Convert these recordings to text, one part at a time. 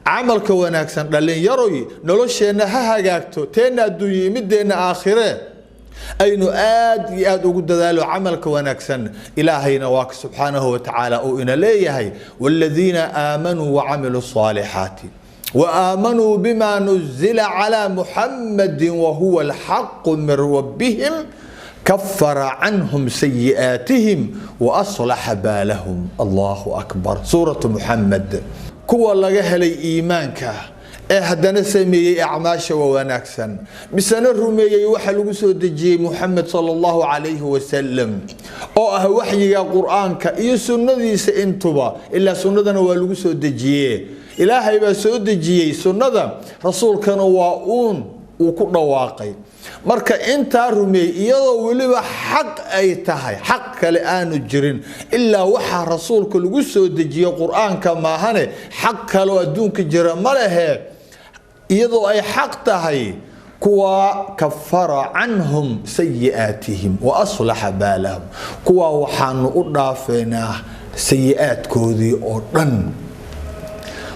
Camalka wanaagsan, dhalinyaroy, nolosheenna ha hagaagto, teenna adduunye, mideenna aakhire, aynu aad iyo aad ugu dadaalo camalka wanaagsan. Ilaahayna waa ka subxaanahu watacaala uu ina leeyahay: "Waaladiina aamanuu wacamiluu saalixaati وآمنوا بما نزل على محمد وهو الحق من ربهم كفر عنهم سيئاتهم وأصلح بالهم." الله أكبر. سورة محمد. Kuwa laga helay iimaanka ee haddana sameeyey acmaasha waa wanaagsan, misena rumeeyey waxa lagu soo dejiyey Muxamed sala Allahu calayhi wasalam, oo ah waxyiga Qur-aanka iyo sunnadiisa intuba, ilaa sunnadana waa lagu soo dejiye, Ilaahay baa soo dejiyey sunnada, rasuulkana waa uun uu ku dhawaaqay. Marka intaa rumeeyey, iyadoo weliba xaq ay tahay, xaq kale aanu jirin ilaa waxaa rasuulka lagu soo dejiye Qur-aanka maahane, xaq kaloo adduunka jira ma lehe. Iyadoo ay xaq tahay, kuwa kafara canhum sayi'aatihim wa aslaxa baalahum, kuwa waxaanu u dhaafeynaa sayi-aadkoodii oo dhan,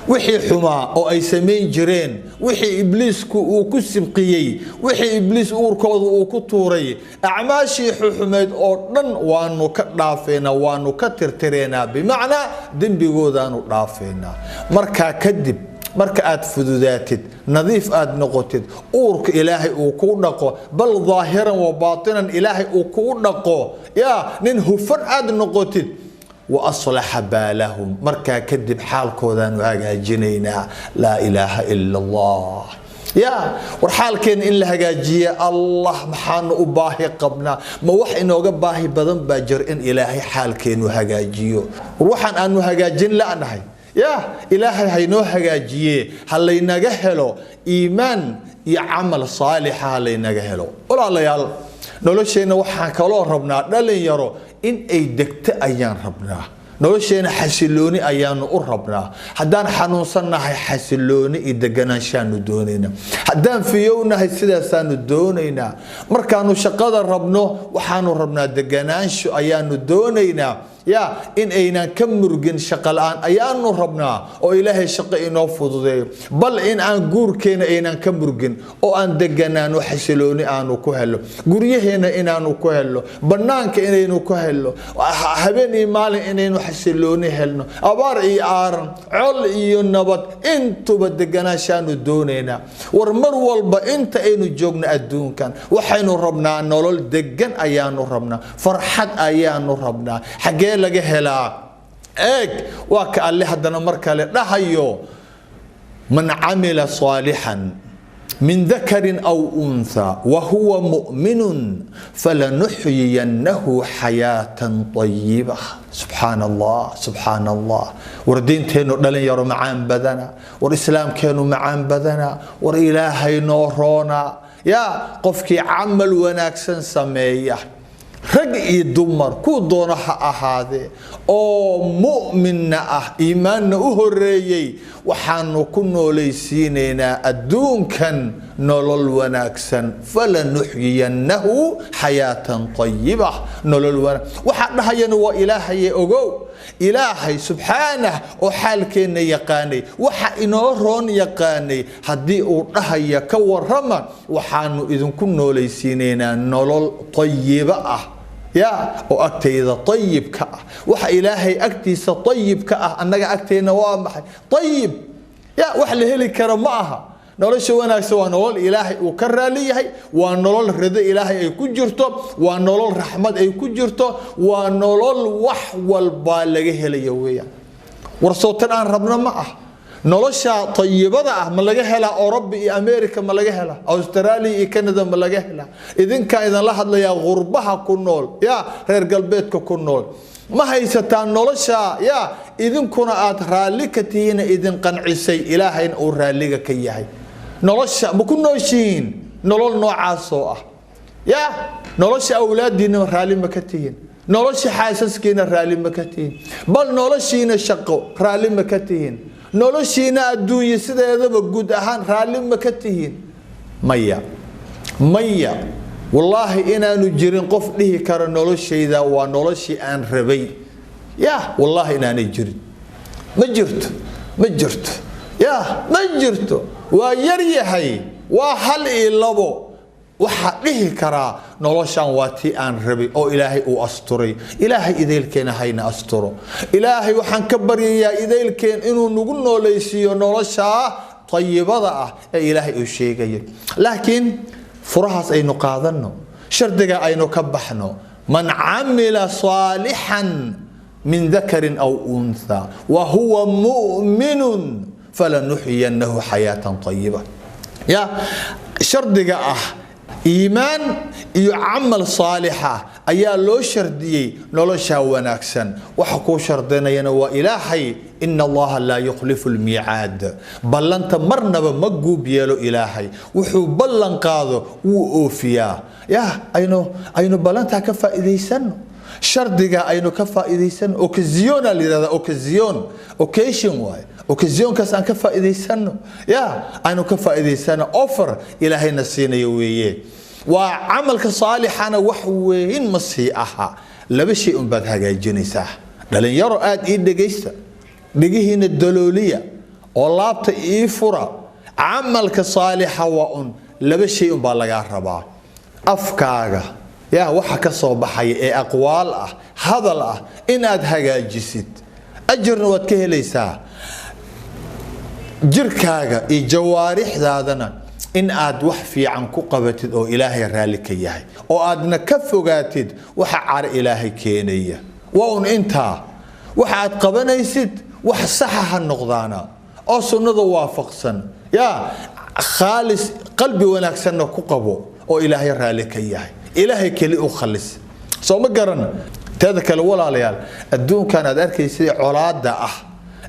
wixii xumaa oo ay samayn jireen, wixii Ibliisku uu ku sibqiyey, wixii Ibliis uurkooda uu ku tuuray, acmaashii xuxumeyd oo dhan waanu ka dhaafeynaa, waanu ka tirtireynaa, bimacnaa dembigoodaanu dhaafeynaa. Markaa kadib, marka aad fududaatid, nadiif aad noqotid, uurka Ilaahay uu kuu dhaqo, bal daahiran wa baatinan Ilaahay uu kuu dhaqo, yaa nin hufan aad noqotid, wa aslaxa baalahum, markaa kadib xaalkoodaanu hagaajinaynaa. Laa ilaaha ila Allah. Ya war, xaalkeena in la hagaajiye, Allah, maxaanu u baahi qabnaa? Ma wax inooga baahi badan baa jir in Ilaahay xaalkeenu hagaajiyo? War waxaan aanu hagaajin la'nahay, ya Ilaahay haynoo hagaajiye. Ha laynaga helo iimaan iyo camal saalixa, ha laynaga helo. Walaalayaal, nolosheenna waxaan kaloo rabnaa, dhalinyaro, in ay degto ayaan rabnaa. Nolosheena xasilooni ayaanu u rabnaa. Haddaan xanuunsannahay, xasilooni iyo deganaanshaanu doonaynaa. Haddaan fiyownahay, sidaasaanu doonaynaa. Markaanu shaqada rabno, waxaanu rabnaa deganaansho ayaanu doonaynaa, ya in aynan ka murgin shaqo la-aan ayaanu rabnaa, oo Ilaahay shaqo inoo fududeeyo. Bal in aan guurkeena aynan ka murgin oo aan deganaano, xasilooni aanu ku helo guryaheena, inaanu ku helno banaanka, inaynu ku helno habeen iyo maalin, inaynu xasilooni helno, abaar iyo aaran, col iyo nabad, intuba deganaanshaanu doonaynaa. War mar walba inta aynu joogno adduunkan, waxaynu rabnaa nolol degan ayaanu rabnaa, farxad ayaanu rabnaa. Xaggee laga helaa? Eeg, waa ka Alle haddana mar kale dhahayo: "Man camila صaalixan min dakarin aw unthaa wahuwa mu'minun falanuxyiyannahu xayaatan طayiba." Subxaan Allah, subxaan Allah. War diinteennu, dhalinyaro, macaan badana. War Islaamkeennu macaan badana. War Ilaahay noo roona. Yaa qofkii camal wanaagsan sameeya, rag iyo dumar kuu doono ha ahaadee, oo mu'minna ah, iimaanna u horeeyey, waxaanu ku noolaysiinaynaa adduunkan nolol wanaagsan. "Falanuxyiyannahu xayaatan طayiba." Nolol wanaag waxaa dhahayana waa Ilaahaye. Ogow, Ilaahay subxaanah oo xaalkeenna yaqaanay, waxa inoo roon yaqaanay, haddii uu dhahaya ka warama, waxaanu idinku noolaysiinaynaa nolol tayiba ah, ya oo agtayda ayibka ah. Waxa Ilaahay agtiisa ayibka ah, annaga agteenna waa maxay ayib? Ya wax la heli karo ma aha. Nolosha wanaagsan waa nolol Ilaahay uu ka raali yahay, waa nolol rido Ilaahay ay ku jirto, waa nolol raxmad ay ku jirto, waa nolol wax walbaa laga helayo weeyaan. War sootan aan rabno ma ah? Nolosha tayibada ah ma laga helaa Oroba iyo America? Ma laga helaa Australia iyo Canada? Ma laga helaa? Idinkaa idinla hadlayaa, qurbaha ku nool, ya reer galbeedka ku nool, ma haysataa nolosha ya idinkuna aad raalli ka tihiina, idin qancisay, Ilaahayna uu raalliga ka yahay? Nolosha ma ku nooshihiin nolol noocaasoo ah? Ya nolosha awlaadiina raalli ma ka tihiin? Nolosha xaasaskiina raalli ma ka tihiin? Bal noloshiina shaqo raalli ma ka tihiin? Noloshiina adduunye sideedaba guud ahaan raalli ma ka tihiin? Maya, maya, wallaahi inaanu jirin qof dhihi karo noloshayda waa noloshii aan rabay. Ya wallaahi inaanay jirin. Ma jirto, ma jirto. Yaa ma jirto, waa yar yahay, waa hal iyo labo. Waxaa dhihi karaa noloshan waa tii aan rabay oo Ilaahay uu asturay. Ilaahay idaylkeena hayna asturo. Ilaahay waxaan ka baryayaa idaylkeen inuu nagu noolaysiiyo noloshaa tayibada ah ee Ilaahay uu sheegayay. Laakiin furahaas aynu qaadanno, shardiga aynu ka baxno. Man camila saalixan min dakarin aw untha wa huwa mu'minun falanuxyiyannahu xayaatan tayiba. Ya shardiga ah iimaan iyo camal saalixa ayaa loo shardiyey noloshaa wanaagsan. Waxa kuu shardinayana waa Ilaahay. Ina Allaha laa yukhlifu lmiicaad, ballanta marnaba ma guub yeelo. Ilaahay wuxuu ballan qaado wuu oofiyaa. Ya aynu ballantaa ka faa'iidaysano, shardiga aynu ka faa'iidaysano. Occasion la yirahdaa, occasion, occasion waaye. Occasionkaas aan ka faa'iidaysano, ya aynu ka faa'iidaysano. Offer Ilaahayna siinayo weeye. Waa camalka saalixana wax weyn ma sii aha, laba shay un baad hagaajinaysaa. Dhalinyaro, aada ii dhegaysta, dhegihiina dalooliya oo laabta ii fura. Camalka saalixa waa un laba shay un baa lagaa rabaa: afkaaga, yaa waxa ka soo baxaya ee aqwaal ah, hadal ah, inaad hagaajisid, ajarna waad ka helaysaa. Jirkaaga iyo jawaarixdaadana in aad wax fiican ku qabatid oo Ilaahay raalli ka yahay, oo aadna ka fogaatid waxa caro Ilaahay keenaya. Waa un intaa. Waxa aad qabanaysid wax saxa ha noqdaana oo sunnada waafaqsan, yaa khaalis, qalbi wanaagsanna ku qabo oo Ilaahay raalli ka yahay, Ilaahay keli u khalis. Soo ma garan? Teeda kale, walaalayaal, adduunkan aad arkaysid colaada ah,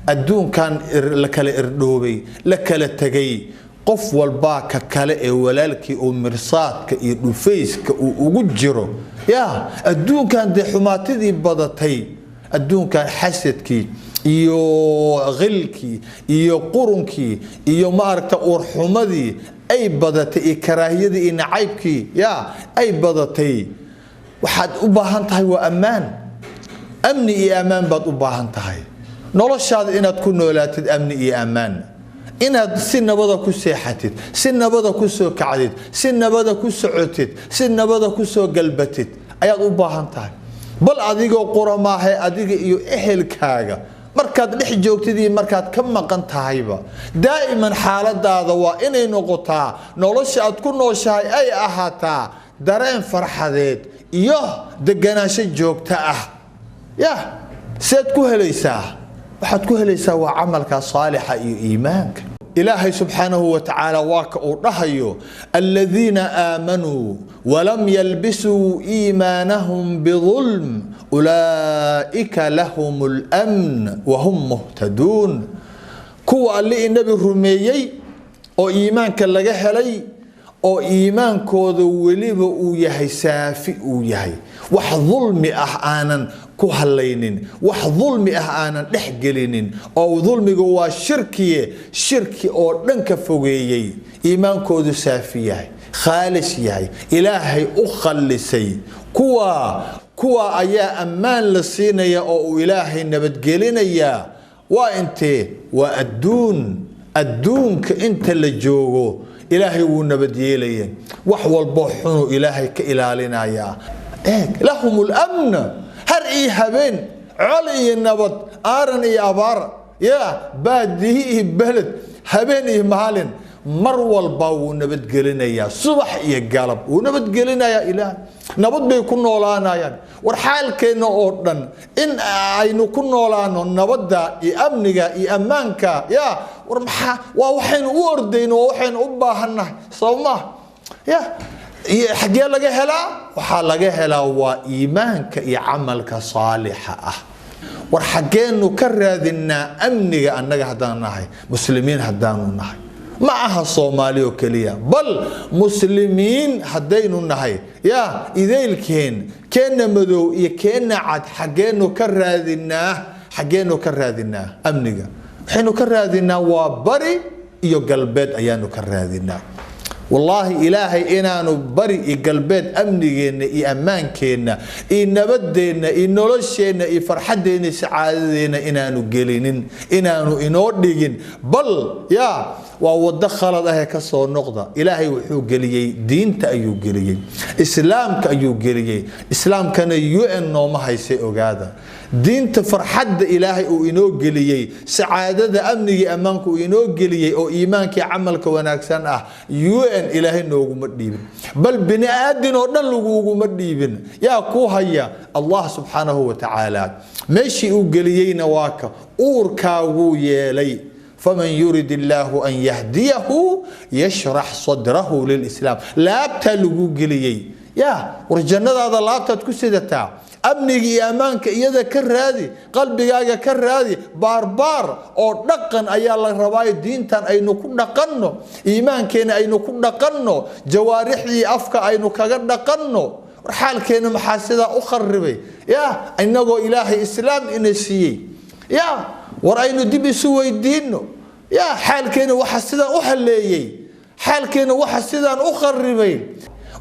adduunkan la kala irdhoobay, la kala tegay, qof walbaa ka kale ee walaalkii uu mirsaadka iyo dhufayska uu ugu jiro. Yaa adduunkan dee xumaatidii badatay, adduunkan xasadkii iyo khilkii iyo qurunkii iyo maaragta uurxumadii ay badatay, iyo karaahiyadii iyo nacaybkii yaa ay badatay, waxaad u baahan tahay waa ammaan. Amni iyo ammaan baad u baahan tahay noloshaada inaad ku noolaatid. Amni iyo ammaan inaad si nabada ku seexatid, si nabada ku soo kacdid, si nabada ku socotid, si nabada ku soo galbatid ayaad u baahan tahay. Bal adigoo qura maahe, adiga iyo ehelkaaga markaad dhex joogtid iyo markaad ka maqan tahayba, daa'iman xaaladaada waa inay noqotaa, nolosha aad ku nooshahay ay ahaataa dareen farxadeed iyo deganaansho joogto ah. Ya seed ku helaysaa? Waxaad ku helaysaa waa camalka saalixa iyo iimaanka. Ilaahay subxaanahu wa tacaala waa ka uu dhahayo: aladiina aamanuu walam yalbisuu iimaanahum bidulm ulaa'ika lahum lmn wahum muhtaduun. Kuwa Alle i Nebi rumeeyey oo iimaanka laga helay, oo iimaankooda weliba uu yahay saafi, uu yahay wax dulmi ah aanan ku hallaynin, wax dulmi ah aanan dhex gelinin, oo dulmigu waa shirkiye, shirki oo dhan ka fogeeyey, iimaankoodu saafi yahay, khaalis yahay, Ilaahay u khallisay, kuwa ayaa ammaan la siinaya oo uu Ilaahay nabadgelinayaa. Waa intee? Waa adduun. Adduunka inta la joogo Ilaahay wuu nabadyeelaya, wax walboo xunuu Ilaahay ka ilaalinayaa. Eeg, lahum lamn har iyo habeen, col iyo nabad, aaran iyo abaar, ya baadihi iyo beled, habeen iyo maalin, mar walba wuu nabadgelinayaa. Subax iyo galab wuu nabadgelinayaa Ilaah, nabad bay ku noolaanayaan. War xaalkeenna oo dhan in aynu ku noolaano nabadda iyo amniga iyo ammaanka, ya war maxaa waa waxaynu u ordayno, waa waxaynu u baahannahay. Soo ma ya xaggee laga helaa? Waxaa laga helaa waa iimaanka iyo camalka saalixa ah. War xaggeenu ka raadinaa amniga annaga haddaan nahay muslimiin? Haddaanu nahay, ma aha Soomaali oo keliya, bal muslimiin haddaynu nahay, yaa idaylkeen, keenna madow iyo keenna cad, xaggeenu ka raadinaa? Xaggeenu ka raadinaa amniga? Waxaynu ka raadinaa waa bari iyo galbeed ayaanu ka raadinaa. Wallaahi Ilaahay inaanu bari iyo galbeed amnigeenna iyo ammaankeenna iyo nabadeenna iyo nolosheenna iyo farxaddeenna iyo sacaadadeenna inaanu gelinin, inaanu inoo dhigin. Bal yaa waa wado khalad ah ee ka soo noqda. Ilaahay wuxuu geliyey diinta ayuu geliyey, islaamka ayuu geliyey. Islaamkana UN nooma haysay, ogaada. Diinta farxadda Ilaahay uu inoo geliyey, sacaadada amnigii ammaanka uu inoo geliyey oo iimaankii camalka wanaagsan ah, UN Ilaahay nooguma dhiibin, bal bini aadin oo dhan laguguma dhiibin. Yaa kuu haya? Allah subxaanahu wa tacaala. Meeshii uu geliyeyna waa ka uurkaaguu yeelay. Faman yurid illaahu an yahdiyahu yashrax sadrahu lilislaam. Laabtaa lagu geliyey. Yaa war jannadaada laabtaad ku sidataa, amniga iyo ammaanka iyada ka raadi, qalbigaaga ka raadi. Baarbaar oo dhaqan ayaa la rabaayo. Diintan aynu ku dhaqanno, iimaankeena aynu ku dhaqanno, jawaarixdii afka aynu kaga dhaqanno. War xaalkeena maxaa sidaa u kharibay? Yaa inagoo Ilaahay islaam ina siiyey, yaa war aynu dib isu weydiino. Yaa xaalkeena waxa sidaan u haleeyey, xaalkeena waxa sidaan u kharibay,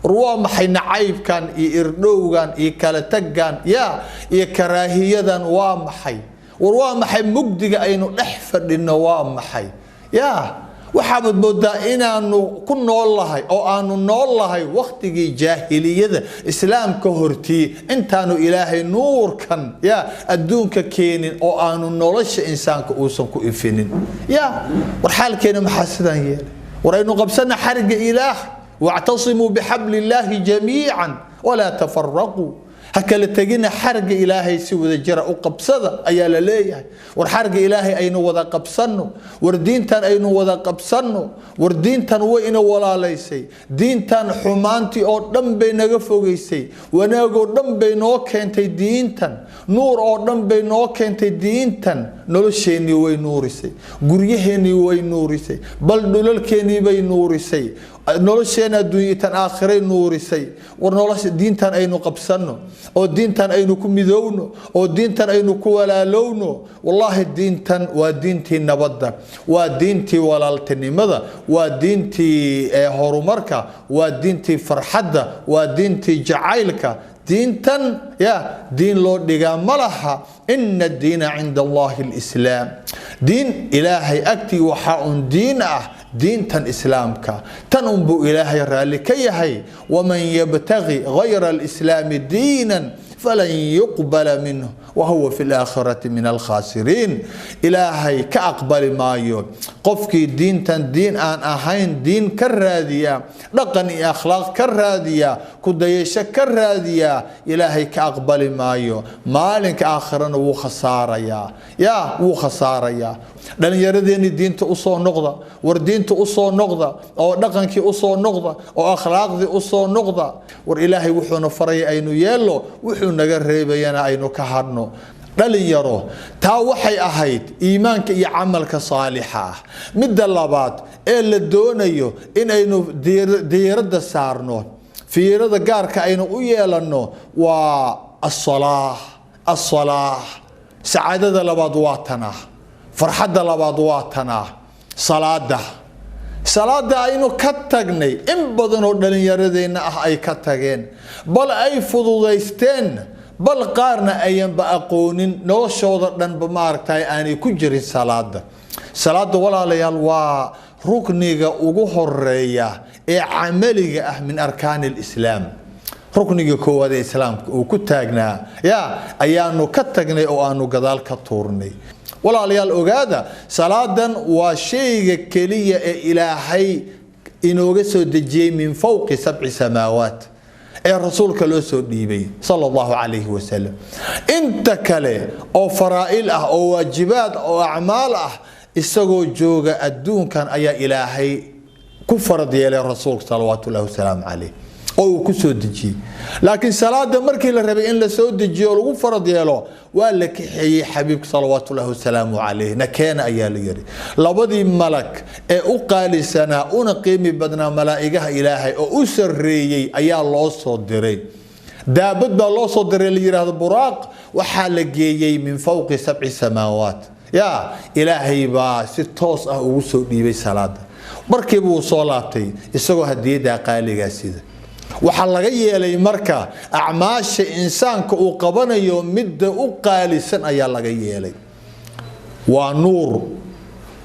war waa maxay nacaybkan iyo irdhowgan iyo kala taggan yaa iyo karaahiyadan? Waa maxay? War waa maxay mugdiga aynu dhex fadhino? Waa maxay? Yaa waxaabad moodaa inaanu ku nool lahay oo aanu nool lahay waktigii jaahiliyada, islaamka hortii, intaanu Ilaahay nuurkan ya adduunka keenin oo aanu nolosha insaanka uusan ku ifinin. Ya war xaalkeena maxaa sidaan yeelay? War aynu qabsana xariga Ilaah. Wactasimuu bixabli illaahi jamiican walaa tafaraquu. Ha kala tegina, xarga Ilaahay si wada jira u qabsada ayaa la leeyahay. War xarga Ilaahay aynu wada qabsanno, war diintan aynu wada qabsanno. War diintan way ina walaalaysay, diintan xumaantii oo dhan bay naga fogeysay, wanaagoo dhan bay noo keentay, diintan nuur oo dhan bay noo keentay. Diintan nolosheennii way nuurisay, guryaheennii way nuurisay, bal dhulalkeennii bay nuurisay, nolosheena adduunya tan aakhiray nuurisay. War nolosha diintan aynu qabsanno oo diintan aynu ku midowno oo diintan aynu ku walaalowno. Wallaahi diintan waa diintii nabadda, waa diintii walaaltinimada, waa diintii horumarka, waa diintii farxadda, waa diintii jacaylka. Diintan ya diin loo dhigaa ma laha. Ina addiina cinda Allahi alislaam. Diin Ilaahay agtii waxaa un diin ah diintan islaamka, tan unbuu Ilaahay raalli ka yahay. Waman yabtagi gayra alislaami diinan falan yuqbala minhu wahuwa fi laakhirati min alkhaasiriin. Ilaahay ka aqbali maayo qofkii diintan diin aan ahayn diin ka raadiya, dhaqan iyo akhlaaq ka raadiya, ku dayasho ka raadiya, Ilaahay ka aqbali maayo. Maalinka aakhirana wuu khasaarayaa, yaa wuu khasaarayaa. Dhallinyaradeenii diinta usoo noqda, war diinta usoo noqda oo dhaqankii usoo noqda oo akhlaaqdii usoo noqda. War Ilaahay wuxuuna faraya aynu yeello, wuxuu naga reebayana aynu ka hadhno. Dhalinyaro, taa waxay ahayd iimaanka iyo camalka saalixa ah. Midda labaad ee la doonayo in aynu diiradda saarno, fiirada gaarka aynu u yeelanno, waa asalaah. Asalaah, sacaadada labaad waa tanah, farxadda labaad waa tanah, salaada. Salaada aynu ka tagnay, in badan oo dhallinyaradeenna ah ay ka tageen, bal ay fududaysteen, bal qaarna ayanba aqoonin, noloshooda dhanba maaragtay aanay ku jirin salaada. Salaada, walaalayaal, waa rukniga ugu horeeya ee camaliga ah min arkaani alislaam. Rukniga koowaad ee islaamka uu ku taagnaa ya ayaanu ka tagnay oo aanu gadaal ka tuurnay. Walaalayaal, ogaada, salaadan waa shayga keliya ee Ilaahay inooga soo dejiyey min fawqi sabci samaawaat ee rasuulka loo soo dhiibay sala Allahu calayhi wasalam. Inta kale oo faraa'il ah oo waajibaad oo acmaal ah, isagoo jooga adduunkan ayaa Ilaahay ku farad yeelay rasuulka salawaatu llahi wasalaamu calayh oo uu ku soo dejiyey. Laakiin salaada markii la rabay in la soo dejiyo oo lagu farad yeelo, waa la kaxeeyey xabiibka salawaatu llahi wasalaamu calayh. Nakeena ayaa la yiri. Labadii malag ee u qaalisanaa una qiimi badnaa malaa'igaha Ilaahay oo u sarreeyey ayaa loo soo diray. Daabad baa loo soo diray la yidhaahdo Buraaq. Waxaa la geeyey min fawqi sabci samaawaat. Ya Ilaahay baa si toos ah ugu soo dhiibay salaada. Markiiba wuu soo laabtay isagoo hadiyaddaa qaaligaa sida. Waxaa laga yeelay marka acmaasha insaanka uu qabanayo midda u qaalisan ayaa laga yeelay. Waa nuur,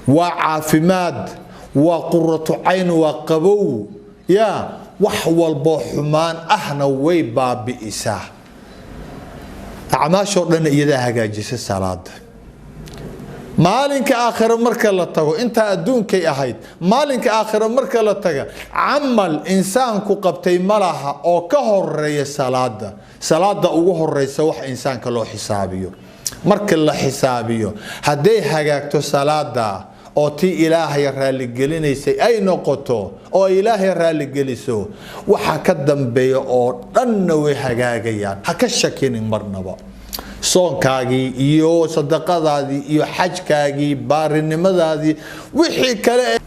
waa caafimaad, waa quratu cayn, waa qabow, yaa wax walboo xumaan ahna way baabi'isaa. Acmaashoo dhan iyadaa hagaajisa salaada. Maalinka aakhiro marka la tago, intaa adduunkay ahayd, maalinka aakhiro marka la taga, camal insaanku qabtay ma laha oo ka horeeya salaada. Salaada ugu horeysa wax insaanka loo xisaabiyo. Marka la xisaabiyo, hadday hagaagto salaada oo tii Ilaahay raalligelinaysay ay noqoto oo Ilaahay raalligeliso, waxa ka dambeeya oo dhanna way hagaagayaan. Ha ka shakinin marnaba. Soonkaagii iyo sadaqadaadii iyo xajkaagii, baarinimadaadii, wixii kale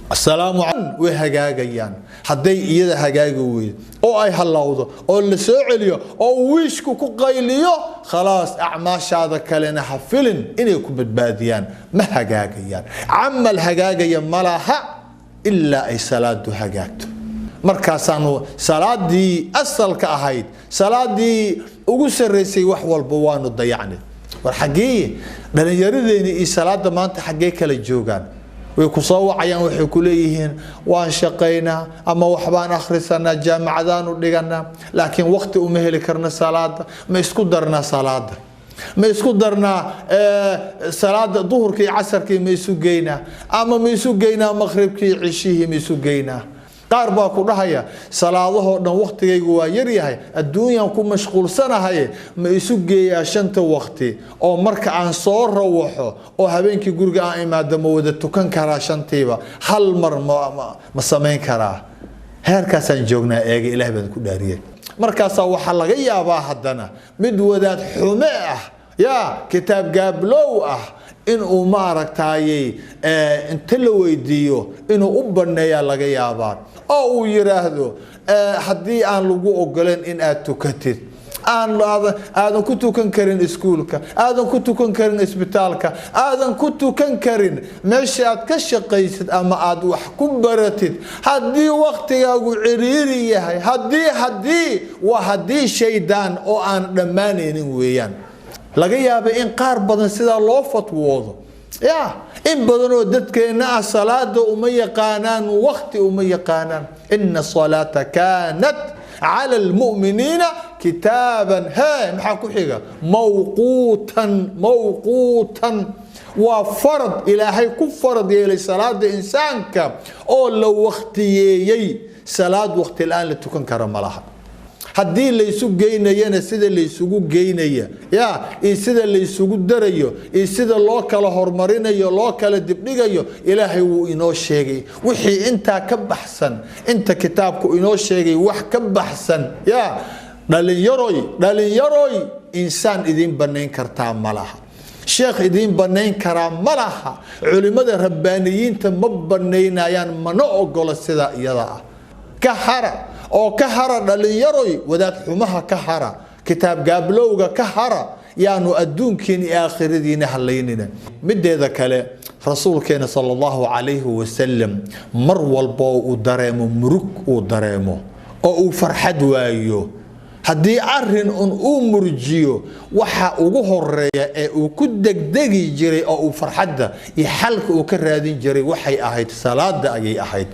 asalaamu way hagaagayaan. Hadday iyada hagaagi weydo oo ay hallowdo oo la soo celiyo oo uu wiishku ku qayliyo, khalaas, acmaashaada kalena ha filin inay ku badbaadiyaan, ma hagaagayaan. Camal hagaagaya ma laha ilaa ay salaadu hagaagto. Markaasaanu salaadii asalka ahayd, salaadii ugu sarreysay, wax walba waanu dayacnay. War xaggee dhallinyaradeeni iyo salaada maanta xaggee kala joogaan? Way ku soo wacayaan, waxay ku leeyihiin waan shaqaynaa ama waxbaan akhrisanaa, jaamacadaanu dhiganaa, laakiin waqti uma heli karna salaada. Ma isku darnaa salaada? Ma isku darnaa salaada duhurkii, casarkii ma isu geynaa, ama ma isu geynaa maqribkii, cishihii ma isu geynaa? Qaar baa ku dhahaya salaadahoo dhan waqtigaygu waa yaryahay, adduunyaan ku mashquulsanahay, ma isu geeyaa shanta waqti oo marka aan soo rawaxo oo habeenkii guriga aan imaado ma wada tukan karaa shantiiba hal mar, ma samayn karaa? Heerkaasaan joognaa. Eega, Ilaah baan ku dhaariyay. Markaasaa waxaa laga yaabaa haddana mid wadaad xume ah, yaa kitaab gaablow ah, inuu maaragtaayey inta la weydiiyo inuu u baneeyaa laga yaabaa oo uu yiraahdo haddii aan lagu ogoleen in aad tukatid, aan aadan ku tukan karin iskuulka, aadan ku tukan karin isbitaalka, aadan ku tukan karin meesha aad ka shaqaysid ama aad wax ku baratid, haddii waktigaagu ciriiri yahay, haddii waa haddii shaydaan oo aan dhammaanaynin weeyaan. Laga yaabay in qaar badan sidaa loo fatwoodo. Ya in badan oo dadkeenna ah salaada uma yaqaanaan waqti, uma yaqaanaan. Ina salaata kaanat cala almu'miniina kitaaban, hee maxaa ku xiga? Mawquutan. Mawquutan waa farad Ilaahay ku farad yeelay salaada insaanka oo la waqtiyeeyey. Salaad waqti la-aan la tukan kara ma laha. Haddii laysu geynayana, sida laysugu geynaya ya iyo sida laysugu darayo iyo sida loo kala horumarinayo, loo kala dibdhigayo, Ilaahay wuu inoo sheegay. Wixii intaa ka baxsan, inta kitaabku inoo sheegay wax ka baxsan, ya dhalinyaroy, dhalinyaroy, insaan idiin banayn kartaa ma laha, sheekh idiin banayn karaa ma laha. Culimmada rabbaaniyiinta ma banaynayaan, mana ogolo sidaa iyada ah. Ka hara oo ka hara dhalinyaroy wadaad xumaha, ka hara kitaab gaablowga, ka hara. Yaanu adduunkiina iyo aakhiradiina halaynina. Mideeda kale, rasuulkeena sala allahu calayhi wasalam mar walbo uu dareemo murug, uu dareemo oo uu farxad waayo, haddii arin un uu murjiyo, waxa ugu horeeya ee uu ku degdegi jiray oo uu farxadda iyo xalka uu ka raadin jiray waxay ahayd salaada ayay ahayd.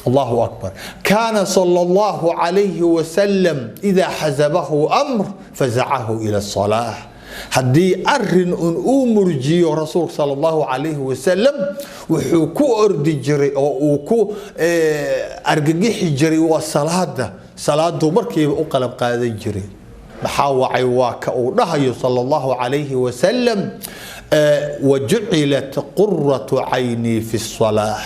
Allahu akbar. Kaana sala allahu calayhi wasalam idaa xasabahu amr fazacahu ila salaah. Haddii arin un uu murjiyo, rasuulka sala allahu calayhi wasalam wuxuu ku ordi jiray oo uu ku argagixi jiray waa salaada. Salaaduu markiiba u qalab qaadan jiray. Maxaa wacay? Waa ka uu dhahayo sala allahu calayhi wasalam: wajucilat quratu caynii fi salaah.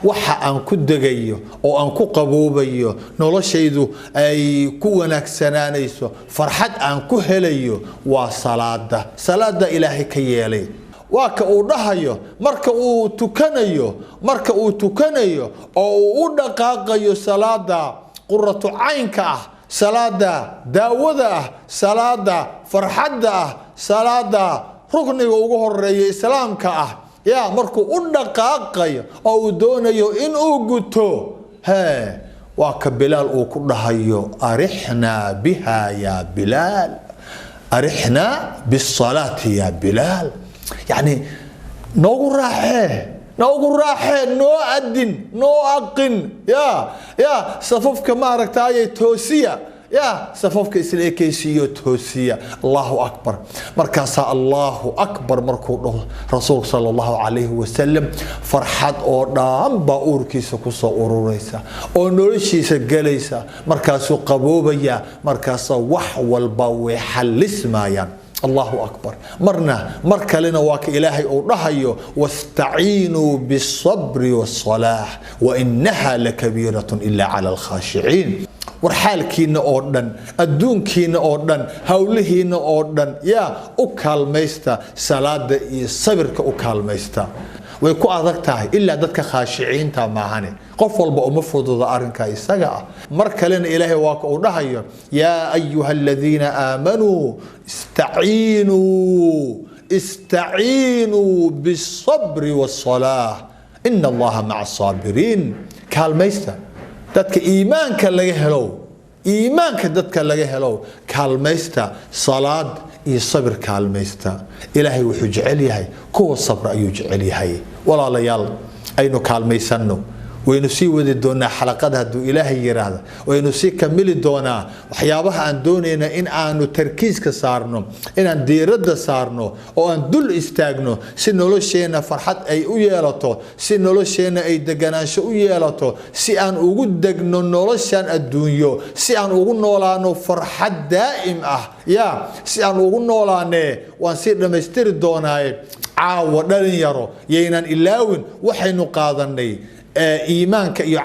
Waxa aan ku degayo oo aan ku qaboobayo, noloshaydu ay ku wanaagsanaanayso, farxad aan ku helayo waa salaada. Salaada Ilaahay ka yeelay. Waa ka uu dhahayo marka uu tukanayo, marka uu tukanayo oo uu u dhaqaaqayo salaada quratu caynka ah, salaada daawada ah, salaada farxadda ah, salaada rukniga ugu horeeya islaamka ah. Yaa markuu u dhaqaaqayo oo uu doonayo inuu guto, hee, waa ka Bilaal uu ku dhahayo: "Arixnaa biha yaa Bilaal, arixnaa bisalaati yaa Bilaal." Yacni noogu raaxee, noogu raaxee, noo adin, noo aqin. Ya safafka maaragtaayay toosiya, ya safafka isla ekaysiiyo, toosiya. Allahu akbar. Markaasaa Allahu akbar markuu dhaho rasuulku sala Allahu calayhi wasalam, farxad oo dhan baa uurkiisa kusoo ururaysa oo noloshiisa gelaysa. Markaasuu qaboobaya, markaasaa wax walba way xallismayaan. Allahu akbar. Marna mar kalena waa ka Ilaahay uu dhahayo: "Wastaciinuu bisabri wasalaax wainaha lakabiiratun ila cala alkhaashiciin." War xaalkiina oo dhan, adduunkiina oo dhan, howlihiina oo dhan, yaa u kaalmaysta salaada iyo sabirka, u kaalmaysta. Way ku adag tahay ilaa dadka khaashiciinta maahane, qof walba uma fududa arrinka isaga ah. Mar kalena Ilaahay waa ka uu dhahayo: "Yaa ayuha aladiina aamanuu istaciinuu, istaciinuu bisabri wasalaax, ina Allaha maca asaabiriin." Kaalmaysta dadka iimaanka laga helow, iimaanka dadka laga helow, kaalmaysta salaad iyo sabir, kaalmaysta. Ilaahay wuxuu jecel yahay kuwa sabra ayuu jecel yahay. Walaalayaal, aynu kaalmaysanno. Waynu sii wadi doonaa xalaqada hadduu Ilaahay yiraahdo, waynu sii kamili doonaa waxyaabaha aan doonayna in aanu tarkiiska saarno, inaan diiradda saarno oo aan dul istaagno, si nolosheenna farxad ay u yeelato, si nolosheenna ay deganaansho u yeelato, si aan ugu degno noloshan adduunyo, si aan ugu noolaano farxad daa'im ah, ya si aan ugu noolaanee. Waan sii dhammaystiri doonaaye. Caawa dhalinyaro, yaynan ilaawin waxaynu qaadanay, iimaanka iyo